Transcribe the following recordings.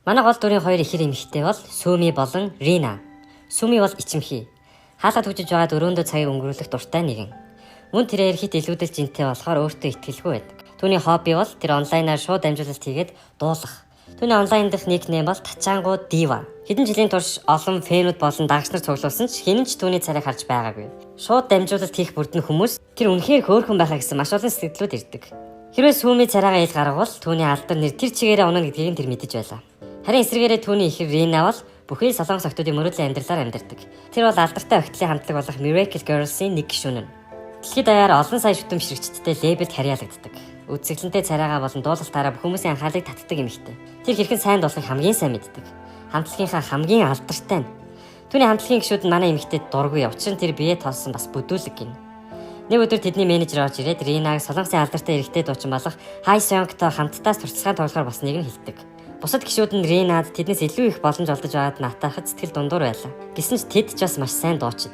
Манай гол дүрийн хоёр ихэр эмэгтэй бол Сүми болон Рина. Сүми бол ичимхий. Хаалга түгжиж байгаад өрөөндөө цагийг өнгөрүүлэх дуртай нэгэн. Мөн тэрээр хит илүүдэл жинтэй болохоор өөртөө итгэлгүй байдаг. Түүний хобби бол тэр онлайнаар шууд дамжуулалт хийгээд дуулах. Түүний онлайн дах nickname бол Тачаангу Дива. Хэдэн жилийн турш олон fan үүд болон дагагч нар цуглуулсан ч хэн ч түүний царайг харж байгаагүй. Шууд дамжуулалт хийх бүрдэн хүмүүс тэр үнэхээр хөөрхөн байхаа гэсэн маш олон сэтгэлдлүүд ирдэг. Хэрвээ Сүми царайгаа ил гаргавал түүний алдар нэр тэр чигээрээ унана гэдгийг нь тэр мэдэж байлаа. Харин эсрэгээрээ түүний ихэр Рина бол бүхий солонгос охидын мөрөөдлийн амьдралаар амьдардаг. Тэр бол алдартай охидлын хамтлаг болох Miracle Girls-ийн нэг гишүүн нь. Дэлхийд даяар олон сая шүтэн бишрэгчидтэй лейблд харьяалагддаг. Үзэсгэлэнтэй царайгаа болон дуулалтаараа бүх хүмүүсийн анхаарлыг татдаг эмэгтэй. Тэр хэрхэн сайн дуулахыг хамгийн сайн мэддэг. Хамтлагийнхаа хамгийн алдартай нь. Түүний хамтлагийн гишүүд нь манай эмэгтэйд дургүй. Учир нь тэр бие тоолсон бас бүдүүлэг гинэ. Нэг өдөр тэдний менежер орж ирээд Ринаг солонгосын алдартай эрэгтэй дуучин болох Хай Сёнгтой хамтдаа сурталчилгаанд тоглохоор болсныг нь хэлдэг. Бусад гишүүд нь Ринад тэднээс илүү их боломж олдож байгаад нь атаахад сэтгэл дундуур байлаа. Гэсэн ч тэд ч бас маш сайн дуучид.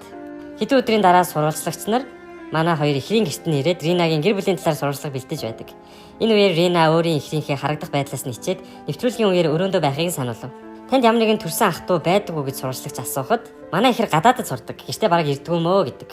Хэдэн өдрийн дараа сурвалжлагч нар манай хоёр ихрийн гэрт нь ирээд Ринагийн гэр бүлийн талаар сурвалжлага бэлдэж байдаг. Энэ үеэр Рина өөрийн ихрийнхээ харагдах байдлаас нь хичээд нэвтрүүлгийн үеэр өрөөндөө байхыг сануулав. Танд ямар нэгэн төрсөн ах дүү байдаг уу гэж сурвалжлагч асуухад манай ихэр гадаадад сурдаг. Гэртээ бараг ирдгүй юм өө гэдэг.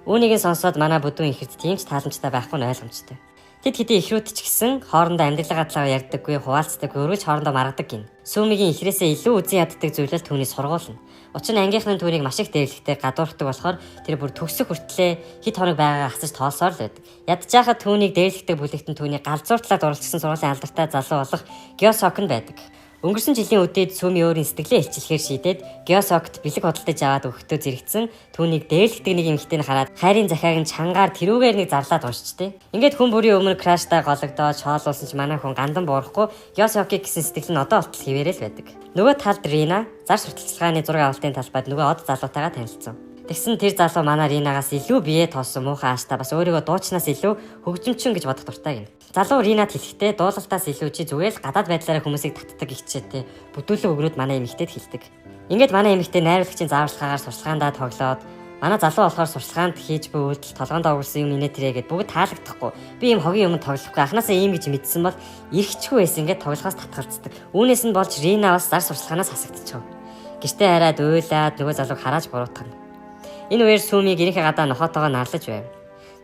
Үүнийг нь сонсоод манай бүдүүн ихэрт тийм ч тааламжтай байхгүй нь ойлгомжтой. Тэд хэдий эхрүүд ч гэсэн хоорондоо амьдралын талаар ярьдаггүй, хуваалцдаггүй, өргөж хоорондоо маргадаг гин. Сүмигийн ихрээсээ илүү үзэн яддаг зүйлэл түүний сургуулна. Учир нь ангийнх нь түүнийг маш их дээрлэхтэй гадуурхдаг болохоор тэр бүр төгсөх хүртлээ хэд хоног байгаагаа асаж тоолсоор л байдаг. Ядж байхад түүнийг дээрлэхтэй бүлэгт нь түүний галзууртлаа дурлцсан сургуулийн алдартай залуу болох Гёсок нь байдаг. Өнгөрсөн жилийн үдээд Сүми өөрийн сэтгэлээ илчлэхээр шийдээд Гёсокт бэлэг худалдаж аваад өгөхдөө зэрэгцэн түүнийг дээрлэхдэг нэг эмэгтэйг хараад хайрын захиаг нь чангаар тэрүүгээр нэг зарлаад уншчтэй. Ингээд хүн бүрийн өмнө crush тай гологдоод шоолуулсан ч манай хүн гандан буурахгүй Гёсокийг гэсэн сэтгэл нь одоо болтол хэвээрээ л байдаг. Нөгөө талд Рина зар сурталчилгааны зураг авалтын талбайд нөгөө од залуутайгаа танилцсан. Тэгсэн тэр залуу манай Ринагаас илүү бие тоосон муухай ааштай бас өөрийгөө дуучнаас илүү хөгжимчин гэж бодох дуртай гин. Залуу Ринад хэлэхдээ дуулалтаас илүү чи зүгээр л гадаад байдлаараа хүмүүсийг татдаг хичээтэй бүдүүлэг өгрөөд манай эмэгтэйд хэлдэг. Ингээд манай эмэгтэй найруулагчийн зааварчилгаагаар сурчлагаандаа тоглоод манай залуу болохоор сурчлагаанд хийж буй үйлдэл толгоонд оруулсан юм инээ тэрэ гэд бүгд таалагдахгүй. Би ийм хогийн юмд тоглохгүй анхнаасаа ийм гэж мэдсэн бол эрхчгүй байсан ингээд тоглохоос татгалздаг. Үүнээс нь болж Рина бас зар сурчлагаанаас хасагдчихав. Гэртээ хараад уйлаад нөгөө залууг харааж буруутгана. Энэ үеэр Сүми гэрийнхээ гадаа нохоотойгоо нарлаж байв.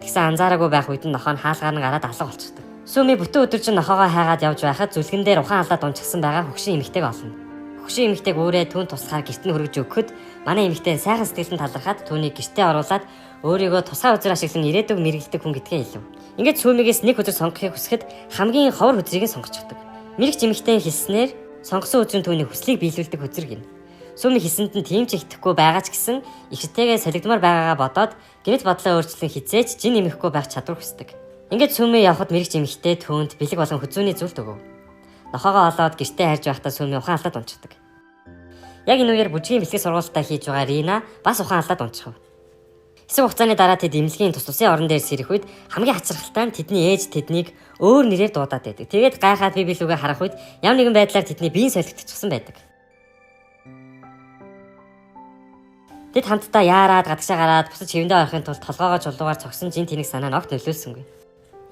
Тэгсэн анзаараагүй байх үед нь нохоо нь хаалгаар нь гараад алга болчихдог. Сүми бүтэн өдөр чинь нохоогоо хайгаад явж байхад зүлгэн дээр ухаан алдаад унчихсан байгаа хөгшин эмэгтэйг олно. Хөгшин эмэгтэйг өөрөө түүн туслахаар гэрт нь хүргэж өгөхөд манай эмэгтэй сайхан сэтгэлэн талархаад түүнийг гэртээ оруулаад өөрийгөө тусгай үзэр ашиглан ирээдүг мэргэлдэг хүн гэдгээ хэлв. Ингээд Сүмигээс нэг хөзөр сонгохыг хүсэхэд хамгийн ховор хөзрийг нь сонгочихдог. Мэрэгч эмэгтэй хэлснээр сонгосон хөзрийн түүний хүслийг биелүүлдэг хөзөр гинэ. Сүми хэлсэнд нь тийм ч итгэхгүй байгаа ч гэсэн ихтэйгээ солигдмоор байгаагаа бодоод гэнэт бодлоо өөрчлөн хизээч жин нэмэхгүй байх чадвар хүсдэг. Ингээд Сүми явхад мэрэгч эмэгтэй түүнд бэлэг болон хүзүүний зүйлт өгөв. Нохоогоо олоод гэртээ харж байхдаа Сүми ухаан алдаад унцдаг. Яг энэ үеэр бүжгийн бэлтгэл сургуультаа хийж байгаа Рина бас ухаан алдаад унчихав. Хэсэг хугацааны дараа тэд эмнэлгийн тус тусын орон дээр сэрэх үед хамгийн хачирхалтай нь тэдний ээж тэднийг өөр нэрээр дуудаад байдаг. Тэгээд гайхаад би билүүгээ харах үед ямар нэгэн байдлаар тэдний биеийн солигдчихсан байдаг. Тэд хамтдаа яарад гадагшаа гараад бусад хэвэндээ орохын тулд толгоогоо чулуугаар цогсон жин тэнэг санаа нь огт нөлөөлсөнгүй.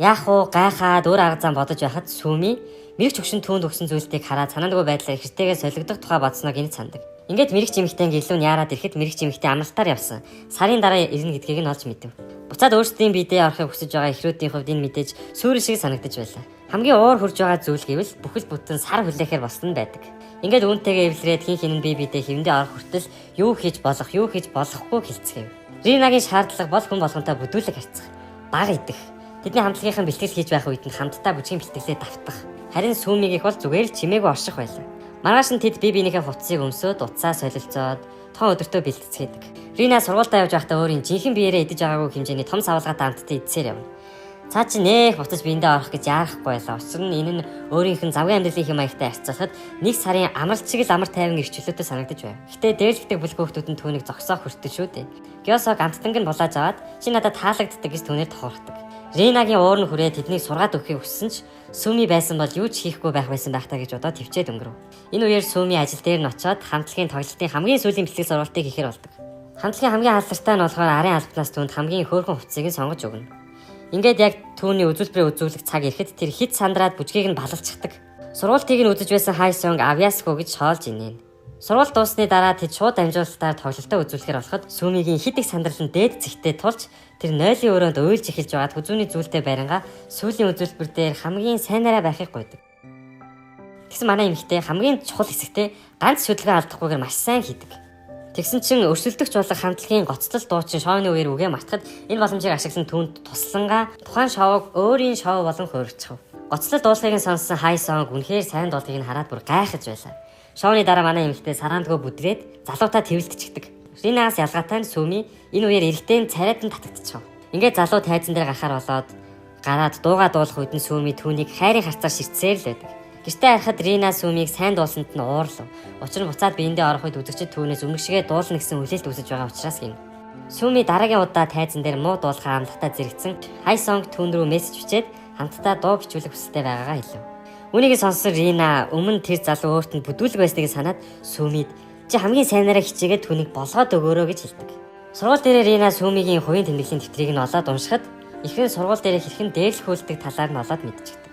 Яах вэ? Гайхаад өөр арга зам бодож байхад Сүми мэрэгч хөгшин түүнд өгсөн зүйлтийг хараад санаандгүй байдлаар хэртэйгээ солигдох тухай бодсноо гинт сандаг. Ингээд мэрэгч эмэгтэй гэлүүн яарад ирэхэд мэрэгч эмэгтэй амралтаар явсан. Сарын дараа ирнэ гэдгийг нь олж мэдэв. Буцаад өөрсдийн биедээ орохыг хүсэж байгаа эхрүүдийн хувьд энэ мэдээж сүрэл шиг санагдаж байлаа. Хамгийн уур хурж байгаа зүйл гэвэл бүхэл бүтэн сар хүлээхээр болсон байдаг. Ингээд үүнтэйгээ эвлэрээд хин хин нь бие биедээ хэвэндээ орох хүртэл юу хийж болох, юу хийж болохгүй хэлцгээв. Ринагийн шаардлага бол хүн болгонтой бүдүүлэг харьцах, баг идэх. Тэдний хамтлагийнхан бэлтгэл хийж байх үед нь хамтдаа бүжгийн бэлтгэлээ давтах. Харин Сүмигийнх бол зүгээр л чимээгүй орших байлаа. Маргааш нь тэд бие биенийхээ хувцсыг өмсөөд утсаа солилцоод тоон өдөртөө бэлтцгээдэг. Рина сургуультаа явж байхдаа өөрийн жинхэнэ биеэрээ идэж байгаагүй хэмжээний том савлгаатай амттай идсээр явна. Цаа чи нэх буцаж биендээ орох гэж яарахгүй байлаа. Учир нь энэ нь өөрийнх нь завгийн амьдралын хэм маягтай харьцуулахад нэг сарын амралт шиг л амар тайван ирч чөлөөтэй санагдаж байв. Гэтэ дээрлэгтэй бүлэг хүүхдүүд нь түүнийг зогсоох хүртэл шүү дээ. Гёсог амттанг нь булааж аваад чи надад таалагддаг гэж түүнээр тохиорхдаг. Ринагийн уур нь хүрээ тэднийг сургаад өгөхийг хүссэн ч Сүми байсан бол юу ч хийхгүй байх байсан байх та гэж бодоод төвчээд өнгөрөв. Энэ үеэр Сүми ажил дээр нь очиод хамтлагийн тоглолтын хамгийн сүүлийн бэлтгэл сургалтыг хийхээр болдог. Хамтлагийн хамгийн алдартай нь болохоор арын албанаас түүнд хамгийн хөөрхөн хувцсыг нь сонгож өгнө. Ингээд яг түүний үзүүлбэрээ үзүүлэх цаг ирэхэд тэр хит сандраад бүжгийг нь балалчихдаг. Сургуультыг нь үзэж байсан Хайсонг авьяасгүй гэж шоолж инээн. Сургууль дууссаны дараа тэд шууд дамжуулалтаар тоглолтоо үзүүлэхээр болоход Сүмигийн хит их сандрал нь дээд зэгтээ тулж тэр нойлын өрөөнд уйлж эхэлж байгаад хүзүүний зүйлтэй байрангаа сүүлийн үзүүлбэр дээр хамгийн сайнараа байхыг гуйдаг. Тэгсэн манай эмэгтэй хамгийн чухал хэсэгтээ ганц шүдлгээ алдахгүйгээр маш сайн хийдэг. Тэгсэн чинь өрсөлдөгч болох хамтлагийн гоцлол дуучин шоуны үеэр үгээ мартахад энэ боломжийг ашиглан түүнд туслангаа тухайн шоуг өөрийн шоу болон хуурчихв. Гоцлол дуулахыг нь сонссон Хайсонг үнэхээр сайн дуулахыг нь хараад бүр гайхаж байлаа. Шоуны дараа манай эмэгтэй сараандгүй бүдрээд залуутаа твэлтчихдэг. Ринаас ялгаатай нь Сүми энэ үеэр эрэгтэй нь царайд нь татагдчихв. Ингээд залуу тайзан дээр гарахаар болоод гараад дуугаа дуулах үед нь Сүми түүнийг хайрын харцаар ширтсээр л байдаг. Гэртээ харахад Рина Сүмийг сайн дуулсанд нь уурлав. Учир нь буцаад биендээ орох үед үзэгчид түүнээс өмнөх шигээ дуулна гэсэн хүлээлт үүсэж байгаа учраас гин. Сүми дараагийн удаа тайзан дээр муу дуулахаа амлахтаа зэрэгцэн Хайсонг түүн рүү мессеж бичээд хамтдаа дуу бичүүлэх хүсэлтэй байгаагаа хэлв. Үүнийг сонссон Рина өмнө тэр залуу өөрт нь бүдүүлэг байсныг санаад Сүмид чи хамгийн сайнараа хичээгээд түүнийг болгоод өгөөрэй гэж хэлдэг. Сургууль дээрээ Рина Сүмигийн хувийн тэмдэглэлийн тэмдгийг нь олоод уншихад ихэнх сургууль дээрээ хэрхэн дээрлэхүүлдэг талаар нь олоод мэдчихдэг.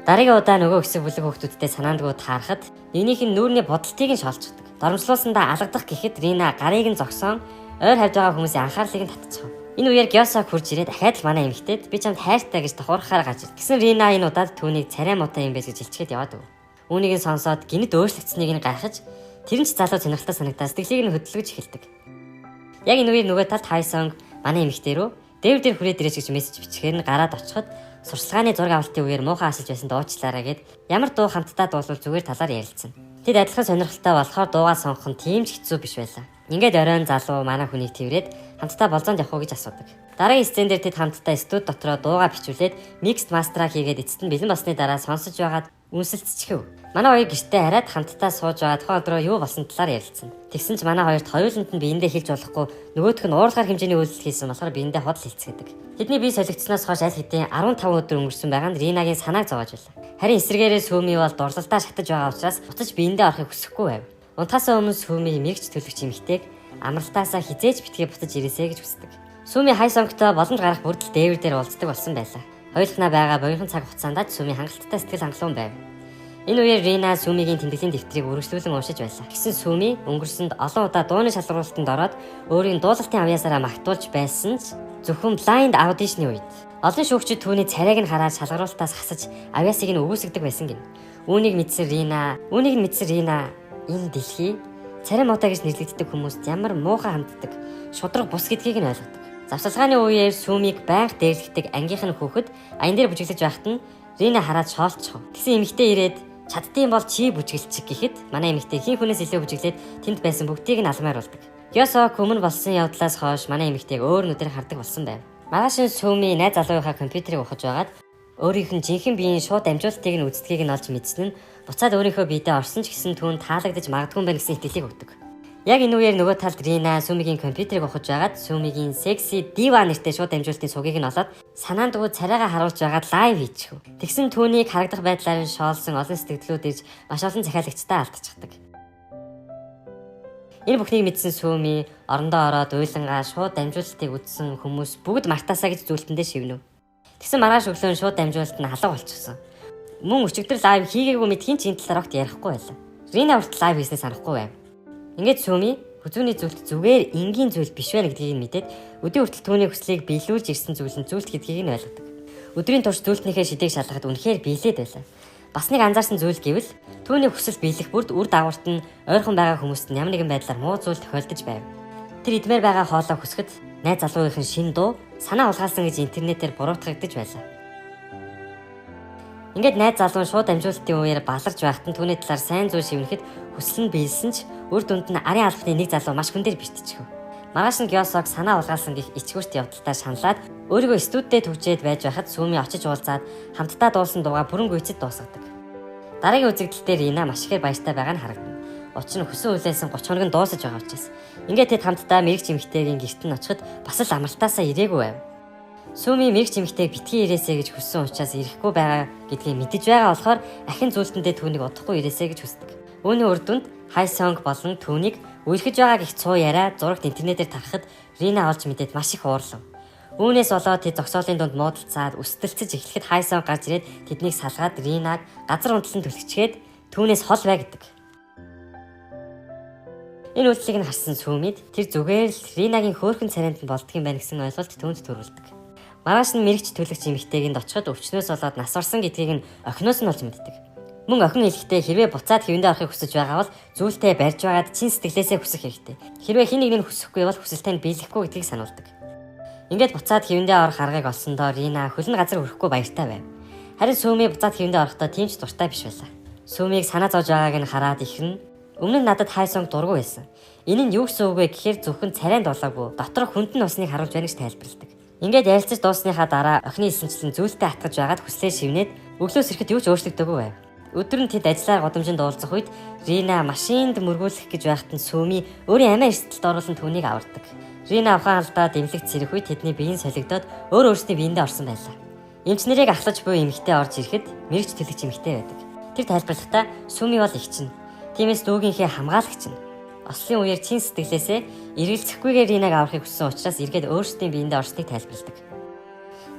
Дараагийн удаа нөгөө хэсэг бүлэг хүүхдүүдтэй санаандгүй таарахад нэгнийх нь нүүрний бодолтыг нь шоолцдог. Доромжлуулсандаа алгадах гэхэд Рина гарыг нь зогсоон ойр хавьд байгаа хүмүүсийн анхаарлыг нь татчихав. Энэ үеэр Гёсок хурж ирээд дахиад л манай эмэгтэйд би чамд хайртай гэж давхархаар гарч ирд. Тэгсэн Рина энэ удаад түүнийг царай муутай юм байж гэж хэлчихэд яваад өг. Үүнийг нь сонсоод гинэд өөрчлөгдсөнийг нь гайхаж тэр нь ч залуу сонирхолтой санагдаад сэтгэлийг нь хөдөлгөж эхэлдэг. Яг энэ үеэр нөгөө талд Хайсонг манай эмэгтэй рүү дээвэр дээр хүрээд ирээч гэж мессеж бичгээр нь гараад очиход сурчлагын зураг авалтын үеэр муухай асалж байсан дуучлаараа гэд ямар дуу хамтдаа дуулвал зүгээр талаар ярилцсан. Тэд адилхан сонирхолтой болохоор дуугаа сонгох нь тийм ч хэцүү биш байлаа. Ингээд оройн залуу манай хүнийг тэрврээд хамтдаа болзоонд явах уу гэж асуудаг. Дараагийн сцен дээр тэд хамтдаа студ дотроо дуугаа бичүүлээд mixed master-аа хийгээд эцэст нь бэлэн болсны дараа сонсож байгаад үнсэлцчихв. Манай хоёр гэртээ хараад хамтдаа сууж байгаа тухайн өдрөө юу болсон талаар ярилцсан. Тэгсэн ч манай хоёрт хоёуланд нь биендээ хэлж болохгүй нөгөөх нь уурлахар хэмжээний үйлдэл хийсэн болохоор биендээ худал хэлцгээдэг. Тэдний бие солигдсоноос хойш аль хэдийн 15 өдөр өнгөрсөн байгаа нь Ринагийн санааг зовоож байлаа. Харин эсрэгээрээ Сүми бол дурлалдаа шатаж байгаа учраас буцаж биендээ орохыг хүсэхгүй байв. Унтахаасаа өмнө Сүми мэрэгч төлөгч эмэгтэйг амралтаасаа хизээж битгий буцаж ирээсэй гэж хүсдэг. Сүми Хайсонгтой боломж гарах бүрдэл дээвэр дээр уулздаг болсон байлаа. Хоёулахнаа байгаа буянхан цаг хугацаанд Сүми хангалттай сэтгэл хангалуун байв. Энэ үеэр Рина Сүмигийн тэмдэглэлийн дэвтрийг үргэлжлүүлэн уншиж байлаа. Тэгсэн Сүми өнгөрсөнд олон удаа дууны шалгаруулалтанд ороод өөрийн дуулалтын авьяасаараа магтуулж байсан ч зөвхөн blind audition-ы үед олон шүүгчид түүний царайг нь хараад шалгаруулалтаас хасаж авьяасыг нь үгүйсгэдэг байсан гин. Үүнийг мэдсэн Рина энэ дэлхий царай муутай гэж нэрлэгддэг хүмүүст ямар муухай ханддаг, шударга бус гэдгийг нь ойлгодог. Завсарлагын үеэр Сүмийг байнга дээрлэхдэг ангийнх нь хүүхэд аян дээр бүжиглэж байхад нь Рина хараад шоолчихов. Тэгсэн эмэгтэй ирээд чаддсан бол чи бүжиглчих гэхэд манай эмэгтэй хэн хүнээс илүү бүжиглээд тэнд байсан бүгдийг нь алмаар болдог. Гёсок өмнө болсон явдлаас хойш манай эмэгтэйг өөр нүдээр хардаг болсон байв. Маргааш нь Сүми найз залууынхаа компьютерийг ухаж байгаад өөрийнх нь жинхэнэ биеийн шууд дамжуулалтыг нь үздгийг нь олж мэдсэн нь буцаад өөрийнхөө биедээ орсон ч гэсэн түүнд таалагдаж магадгүй юм байна гэсэн итгэлийг өгдөг. Яг энэ үеэр нөгөө талд Рина Сүмигийн компьютерийг ухаж байгаад Сүмигийн sexy diva нэртэй шууд дамжуулалтын сувгийг нь олоод санаандгүй царайгаа харуулж байгаад live хийчихв. Тэгсэн түүнийг харагдах байдлаар нь шоолсон олон сэтгэлдлүүд ирж маш олон захиалагчтай алдчихдаг. Энэ бүхнийг мэдсэн Сүми орондоо ороод уйлангаа шууд дамжуулалтыг үзсэн хүмүүс бүгд мартаасаа гэж зүйлтэндээ шивнэв. Тэгсэн маргааш өглөө нь шууд дамжуулалт нь алга болчихсон. Мөн өчигдөр live хийгээгүй мэт хэн ч энэ талаар огт ярихгүй байлаа. Рина хүртэл live хийснээ санахгүй байв. Ингээд Сүми хүзүүний зүйлт зүгээр энгийн зүйл биш байна гэдгийг нь мэдээд өдий хүртэл түүний хүслийг биелүүлж ирсэн зүйл нь зүйлт гэдгийг нь ойлгодог. Өдрийн турш зүйлтнийхээ шидээг шалгахад үнэхээр биелээд байлаа. Бас нэг анзаарсан зүйл гэвэл түүний хүсэл биелэх бүрд үр дагаварт нь ойрхон байгаа хүмүүст нь ямар нэгэн байдлаар муу зүйл тохиолдож байв. Тэр идмээр байгаа хоолоо хүсэхэд найз залуугийнх нь шинэ дуу санаа хулгайлсан гэж интернетээр буруутгагдаж байлаа. Ингээд найз залуу нь шууд дамжуулалтын үеэр баларч байхад нь түүний талаар сайн зүйл шивнэхэд хүсэл нь биелсэн ч үр дүнд нь арын албаны нэг залуу маш хүн дээр бэртчихв. Маргааш нь Гёсок санаа хулгайлсан гэх ичгүүрт явдалтай шаналаад өөрийгөө студидээ түгжээд байж байхад Сүми очиж уулзаад хамтдаа дуулсан дуугаа бүрэн гүйцэд дуусгадаг. Дараагийн үзэгдэл дээр Рина маш ихээр баяртай байгаа нь харагдана. Учир нь хүсэн хүлээсэн 30 хоног нь дуусаж байгаа учраас. Ингээд тэд хамтдаа мэрэгч эмэгтэйгийн гэрт нь очиход бас л амралтаасаа ирээгүй байв. Сүми мэрэгч эмэгтэйг битгий ирээсэй гэж хүссэн учраас ирэхгүй байгаа гэдгийг мэдэж байгаа болохоор ахин зүйлтэндээ түүнийг удахгүй ирээсэй гэж хүсдэг. Үүний үр дүнд Хайсонг болон түүнийг үерхэж байгаа гэх цуу яриа зурагт интернетээр тарахад Рина олж мэдээд маш их уурлав. Үүнээс болоод тэд зогсоолын дунд муудалцаад өстөлцөж эхлэхэд Хайсон гарч ирээд тэднийг салгаад Ринаг газар унтлан түлхчгээд түүнээс хол бай гэдэг. Энэ үйлдэлийг нь харсан Сүмид тэр зүгээр л Ринагийн хөөрхөн царайнд нь болдго юм байна гэсэн ойлголт түүнд төрүүлдэг. Маргааш нь мэрэгч төлөгч эмэгтэйг нь очиход өвчнөөс болоод нас орсон гэдгийг нь охиноос нь олж мэддэг. Мөн охин хэлэхдээ хэрвээ буцаад хэвэндээ орохыг хүсэж байгаа бол зүйлтэй барьж байгаад чин сэтгэлээсээ хүсэх хэрэгтэй. Хэрвээ хэн нэгний хүсэхгүй бол хүсэлтээ нь биелэхгүй гэдгийг сануулдаг. Ингээд буцаад хэвэндээ орох аргыг олсондоо Рина хөлн газар хүрэхгүй баяртай байв. Харин Сүми буцаад хэвэндээ орохдоо тийм ч дуртай биш байлаа. Сүмийг санаа зовж байгааг нь хараад ихэр нь өмнө нь надад Хайсонг дургүй байсан. Энэ нь юу гэсэн үг вэ гэхээр зөвхөн царайнд болоогүй доторх хүнд нь усныг харуулж байна гэж тайлбарладаг. Ингээд ярилцаж дуусныхаа дараа охины хэлсэнчлэн зүйлтэй атгаж байгаад хүслээ шивнээд өглөөс ирэхэд юу ч өөрчлөгдөөгүй байв. Өдөр нь тэд ажиллаар гудамжинд уулзах үед Рина машинд мөргүүлэх гэж байхад нь Сүми өөрийн амиа эрсдэлд оруулан түүнийг авардаг. Рина ухаан алдаад эмнэлэгт сэрэх үед тэдний биеийн солигдоод өөр өөрсдийн биендээ орсон байлаа. Эмч нарыг ахлаж буй эмэгтэй орж ирэхэд мэрэгч төлөгч эмэгтэй байдаг. Тэр тайлбарлахдаа Сүми бол эгч нь. Тиймээс дүүгийнхээ хамгаалагч нь. Ослын үеэр чин сэтгэлээсээ эргэлзэхгүйгээр Ринаг аврахыг хүссэн учраас эргээд өөрсдийн биендээ орсныг тайлбарладаг.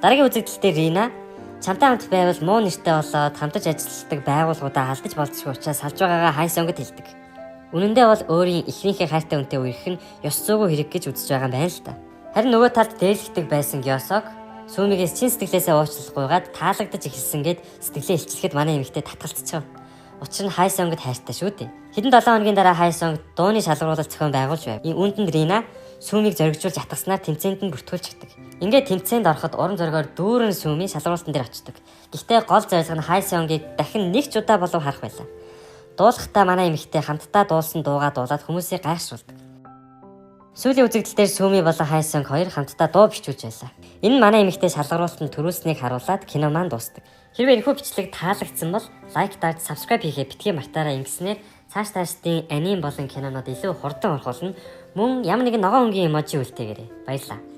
Дараагийн үзэгдэл дээр Рина чамтай хамт байвал муу нэртэй болоод хамтаж ажилладаг байгууллагуудаа алдаж болзошгүй учраас салж байгаагаа Хайсонгод хэлдэг. Үнэн дээр бол өөрийн эхнэрийнхээ хайртай хүнтэй үерхэх нь ёс зүйгүй хэрэг гэж үзэж байгаа юм байна л да. Харин нөгөө талд дээрлэхдэг байсан Гёсог Сүмигээс чин сэтгэлээсээ уучлалгүйгаад таалагдаж эхэлсэн гээд сэтгэлээ илчлэхэд манай эмэгтэй татгалцчихав. Учир нь Хайсонгод хайртай шүү дээ. Хэдэн 7 хоногийн дараа Хайсонг дууны шалгаруулалт зохион байгуулж байв. Үүнд нь Рина Сүмийг зоригжуулж атгаснаар тэмцээнд нь бүртгүүлчихдэг. Ингээд тэмцээнд ороход урам зоригоор дүүрэн Сүми шалгаруулалтан дээр очдог. Гэхдээ гол зорилго нь Хайсонгийг дахин нэг ч удаа болов харах байлаа. Дуулахдаа манай эмэгтэй хамтдаа дуулсан дуугаа дуулаад хүмүүсийг гайхшруулдаг. Сүүлийн үзэгдэл дээр Сүми болон Хайсонг хоёр хамтдаа дуу бичүүлж байлаа. Энэ нь манай эмэгтэй шалгаруулалтанд төрүүлснийг харуулад кино маань дуустдаг. Хэрвээ энэхүү бичлэг таалагдсан бол like дарж subscribe хийхээ битгий мартаарай. Ингэснээр цааш цаашдын аним болон кинонууд илүү хурдан орох болно. Мөн ямар нэгэн ногоон өнгийн emoji үлдээгээрэй. Баярлалаа.